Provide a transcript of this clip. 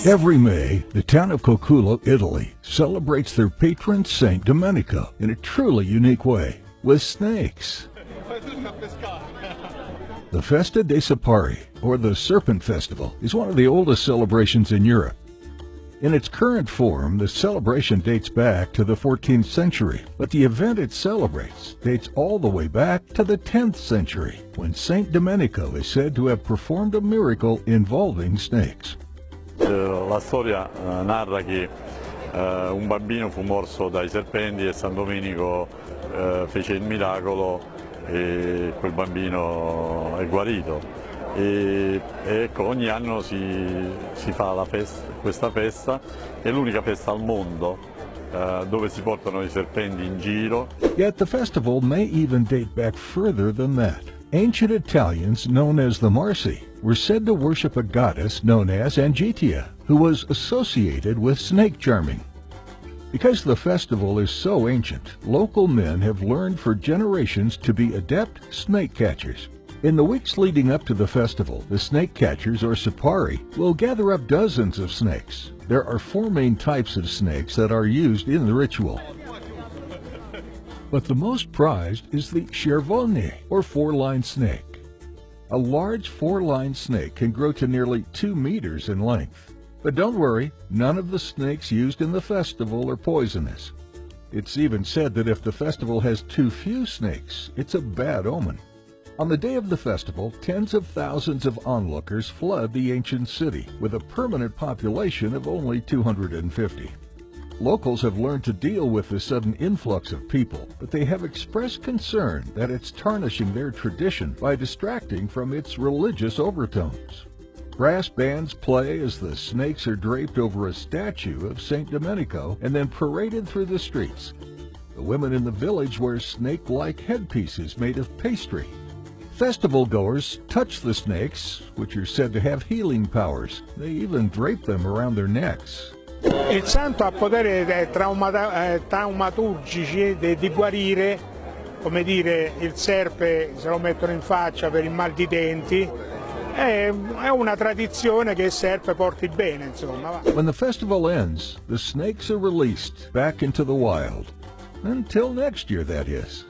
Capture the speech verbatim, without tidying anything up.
Every May, the town of Coculo, Italy, celebrates their patron saint Domenico in a truly unique way with snakes. The Festa dei Sapari, or the Serpent Festival, is one of the oldest celebrations in Europe. In its current form, the celebration dates back to the fourteenth century, but the event it celebrates dates all the way back to the tenth century, when Saint Domenico is said to have performed a miracle involving snakes. Eh, La storia eh, narra che eh, un bambino fu morso dai serpenti e San Domenico eh, fece il miracolo e quel bambino è guarito. E, e ecco, ogni anno si, si fa la festa, questa festa, è l'unica festa al mondo eh, dove si portano i serpenti in giro. Yet the festival may even date back further than that. Ancient Italians, known as the Marsi, were said to worship a goddess known as Angitia, who was associated with snake charming. Because the festival is so ancient, local men have learned for generations to be adept snake catchers. In the weeks leading up to the festival, the snake catchers, or sipari, will gather up dozens of snakes. There are four main types of snakes that are used in the ritual. But the most prized is the scervone, or four-line snake. A large four-line snake can grow to nearly two meters in length. But don't worry, none of the snakes used in the festival are poisonous. It's even said that if the festival has too few snakes, it's a bad omen. On the day of the festival, tens of thousands of onlookers flood the ancient city, with a permanent population of only two hundred fifty. Locals have learned to deal with the sudden influx of people, but they have expressed concern that it's tarnishing their tradition by distracting from its religious overtones. Brass bands play as the snakes are draped over a statue of Saint Domenico and then paraded through the streets. The women in the village wear snake-like headpieces made of pastry. Festival goers touch the snakes, which are said to have healing powers. They even drape them around their necks. Il santo ha potere eh, traumata- eh, traumaturgici di, di guarire, come dire, il serpe se lo mettono in faccia per il mal di denti. È, è una tradizione che il serpe porti bene, insomma. Va. When the festival ends, the snakes are released back into the wild. Until next year, that is.